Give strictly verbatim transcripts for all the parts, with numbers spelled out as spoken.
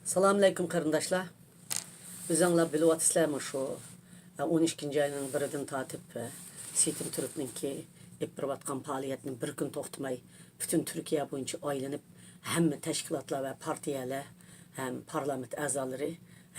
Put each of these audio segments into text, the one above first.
سالام ئەلەيكۇم قېرىنداشلار. ئۆزۈڭلار بىلىۋاتىسىلەر مۇشۇ، ئە، ئون ئىككىنچى ئاينىڭ بىرىدىن تارتىپ، ئە، سېيىتىم تۈركنىڭكى ئېلىپ بېرىۋاتقان پائالىيەتنى بىر كۈن توختىماي پۈتۈن تۈركىيە بويىچە ئايلىنىپ، ھەممە تەشكىلاتلار ۋە پارتىيەلەر ھەم پارلامېنت ئەزالىرى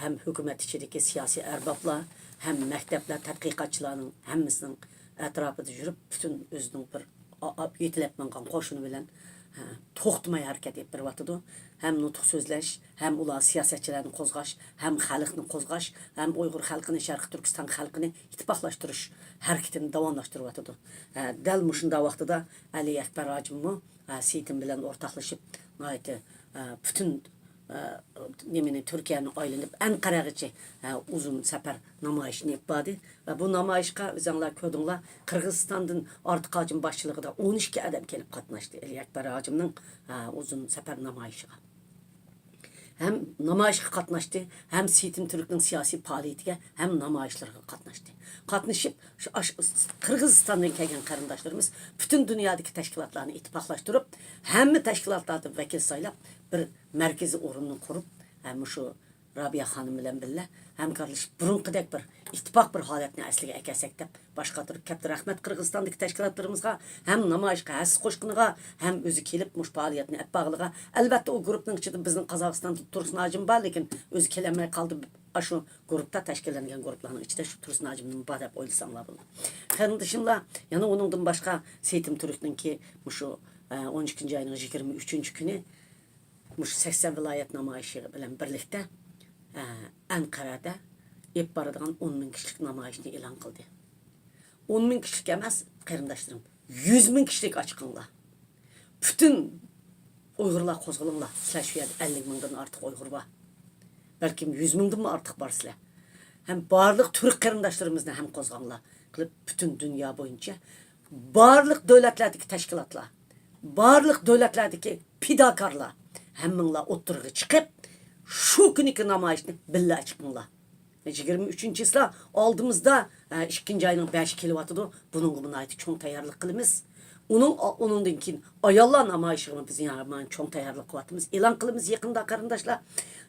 ھەم ھۆكۈمەت ئىچىدىكى سىياسىي ئەربابلار ھەم مەكتەپلەر، تەتقىقاتچىلارنىڭ ھەممىسىنىڭ ئەتراپىدا يۈرۈپ، پۈتۈن ئۆزىنىڭ بىر ئا-، ئا-، يېتىلەپ ماڭغان قوشۇنى بىلەن، ھە، توختىماي ھەرىكەت ئېلىپ بېرىۋاتىدۇ. ھەم نۇتۇق سۆزلەش، ھەم ئۇلار سىياسەتچىلەرنى قوزغاش، ھەم خەلقنى قوزغاش، ھەم ئۇيغۇر خەلقىنى، شەرقىي تۈركىستان خەلقىنى ئىتتىپاقلاشتۇرۇش ھەرىكىتىنى داۋاملاشتۇرۇۋاتىدۇ. ھە، دەل مۇشۇنداق ۋاقتىدا ئەلى ئەكبەر ھاجىممۇ، ھە، سېيىتىم بىلەن ئورتاقلىشىپ، ناھايىتى، ھە، پۈتۈن ئە، نېمىنى، تۈركىيەنى ئايلىنىپ، ئەنقەرەگىچە، ئە، ئۇزۇن سەپەر نامايىشىنى ئېلىپ باردى. ۋە بۇ نامايىشقا ئۆزۈڭلار كۆردۈڭلار، قىرغىزىستاندىن ئارتىق ھاجىم باشچىلىقىدا ئون ئىككى ئادەم كېلىپ قاتناشتى ئەلى ئەكبەر ھاجىمنىڭ، ئە، ئۇزۇن سەپەر نامايىشىغا. ھەم نامايىشقا قاتناشتى، ھەم سېيىتىم تۈركنىڭ سىياسىي پائالىيىتىگە، ھەم نامايىشلىرىغا قاتناشتى. قاتنىشىپ، شۇ ئاش-، قىرغىزىستاندىن كەلگەن قېرىنداشلىرىمىز پۈتۈن دۇنيادىكى تەشكىلاتلارنى ئىتتىپاقلاشتۇرۇپ، ھەممە تەشكىلاتلاردىن ۋەكىل سايلاپ، بىر مەركىزىي ئورۇننى قۇرۇپ، ھە، مۇشۇ رابىيە خانىم بىلەن بىللە ھەمكارلىشىپ، بۇرۇنقىدەك بىر ئىتتىپاق، بىر ھالەتنى ئەسلىگە ئەكەلسەك دەپ باش قاتۇرۇپ كەپتۇ. رەھمەت قىرغىزىستاندىكى تەشكىلاتلىرىمىزغا، ھەم نامايىشقا ھەسسە قوشقىنىغا، ھەم ئۆزى كېلىپ مۇشۇ پائالىيەتنى ئەپ باغلىغا. ئەلۋەتتە، ئۇ گۇرۇپپىنىڭ ئىچىدە بىزنىڭ قازاقىستاندا تۇرسۇن ھاجىم بار، لېكىن ئۆزى كېلەلمەي قالدى. ئاشۇ گۇرۇپتا تەشكىللەنگەن گۇرۇپلارنىڭ ئىچىدە شۇ تۇرسۇن ھاجىممۇ بار دەپ ئويلىساڭلار بولىدۇ. قېرىندىشىملار، يەنە ئۇنىڭدىن باشقا سېيىتىم تۈركنىڭكى مۇشۇ، ئە، ئون ئىككىنچى ئاينىڭ يىگىرمە ئۈچىنچى كۈنى مۇشۇ سەكسەن ۋىلايەت نامايىشى بىلەن بىرلىكتە، ئە، ئەنقەرەدە ئېلىپ بارىدىغان ئون مىڭ كىشىلىك نامايىشنى ئېلان قىلدى. ئون مىڭ كىشىلىك ئەمەس، قېرىنداشلىرىم، يۈز مىڭ كىشىلىك ئاچىقىڭلار. پۈتۈن ئۇيغۇرلار قوزغىلىڭلار. سىلەر شۇ يەردە ئەللىك مىڭدىن ئارتۇق ئۇيغۇر بار. بەلكىم يۈز مىڭدىنمۇ ئارتۇق بار سىلەر. ھەم بارلىق تۈرك قېرىنداشلىرىمىزنى ھەم قوزغاڭلار. قىلىپ پۈتۈن دۇنيا بويىچە بارلىق دۆلەتلەردىكى تەشكىلاتلار، بارلىق دۆلەتلەردىكى پىداكارلار، ھەممىڭلار ئوتتۇرىغا چىقىپ، شۇ كۈنىكى نامايىشنى بىللە چىقىڭلار. يىگىرمە ئۈچىنچى چىسلا ئالدىمىزدا، ئە، ئىككىنچى ئاينىڭ بەشى كېلىۋاتىدۇ. بۇنىڭغىمۇ ناھايىتى چوڭ تەييارلىق قىلىمىز. ئۇنىڭ، ئۇنىڭدىن كېيىن ئاياللار نامايىشىغىمۇ بىز يەنە چوڭ تەييارلىق قىلىۋاتىمىز. ئېلان قىلىمىز يېقىندا، قېرىنداشلار.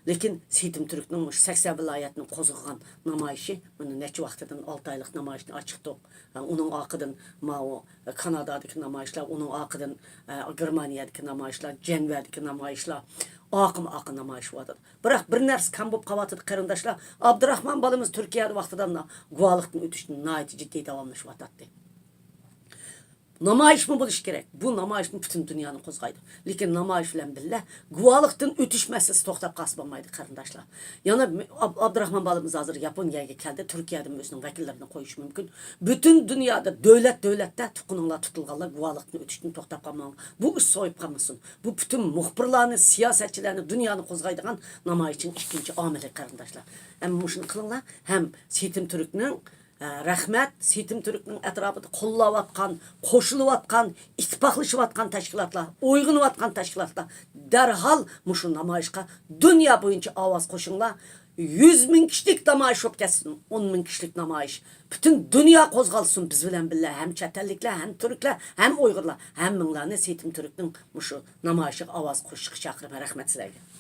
لېكىن سېيىتىم تۈركنىڭ مۇشۇ سەكسەن ۋىلايەتنى قوزغىغان نامايىشى، مانا نەچچە ۋاقىتتىن ئالتە ئايلىق نامايىشنى ئاچىقتۇق. ئۇنىڭ ئارقىدىن ماۋۇ كانادادىكى نامايىشلار، ئۇنىڭ ئارقىدىن، ئە، گېرمانىيەدىكى نامايىشلار، جەنۋەدىكى نامايىشلار، ئاقىم ئاقا نامايىش بولۇۋاتىدۇ. بىراق بىر نەرسە كەم بولۇپ قېلىۋاتىدۇ، قېرىنداشلار. ئابدۇراخمان بالىمىز تۈركىيەدە ۋاقتىدا گۇۋاھلىقتىن ئۆتۈشنى ناھايىتى جىددىي داۋاملىشىۋاتاتتى. نامايىشمۇ بولۇشى كېرەك. بۇ نامايىشمۇ پۈتۈن دۇنيانى قوزغايدۇ. لېكىن نامايىش بىلەن بىللە، گۇۋاھلىقتىن ئۆتۈش مەسىلىسى توختاپ قالسا بولمايدۇ، قېرىنداشلار. يەنە ئاب-، ئابدۇراخمان بالىمىز ھازىر ياپونىيەگە كەلدى، تۈركىيەدىمۇ ئۆزىنىڭ ۋەكىللىرىنى قويۇشى مۇمكىن. پۈتۈن دۇنيادا دۆلەت دۆلەتتە تۇغقىنىڭلار تۇتۇلغانلار گۇۋاھلىقتىن ئۆتۈشتىن توختاپ قالماڭ. بۇ ئىش سويۇپ قالمىسۇن. بۇ پۈتۈن مۇخبىرلارنى، سىياسەتچىلەرنى، دۇنيانى قوزغايدىغان نامايىشنىڭ ئىككىنچى ئامىلى، قېرىنداشلار. ئەمما مۇشۇنى قىلىڭلار ھەم سېيىتىم تۈركنىڭ، ئە، رەھمەت، سېيىتىم تۈركنىڭ ئەتراپىدا قوللاۋاتقان، قوشۇلۇۋاتقان، ئىتتىپاقلىشىۋاتقان تەشكىلاتلار، ئويغىنىۋاتقان تەشكىلاتلار دەرھال مۇشۇ نامايىشقا دۇنيا بويىچە ئاۋاز قوشۇڭلار. يۈز مىڭ كىشىلىك نامايىش بولۇپ كەتسۇن، ئون مىڭ كىشىلىك نامايىش. پۈتۈن دۇنيا قوزغالسۇن بىز بىلەن بىللە، ھەم چەت ئەللىكلەر، ھەم تۈركلەر، ھەم ئۇيغۇرلار. ھەممىڭلارنى سېيىتىم تۈركنىڭ مۇشۇ نامايىشىغا ئاۋاز قوشۇشقا چاقىرىمەن. رەھمەت سىلەرگە.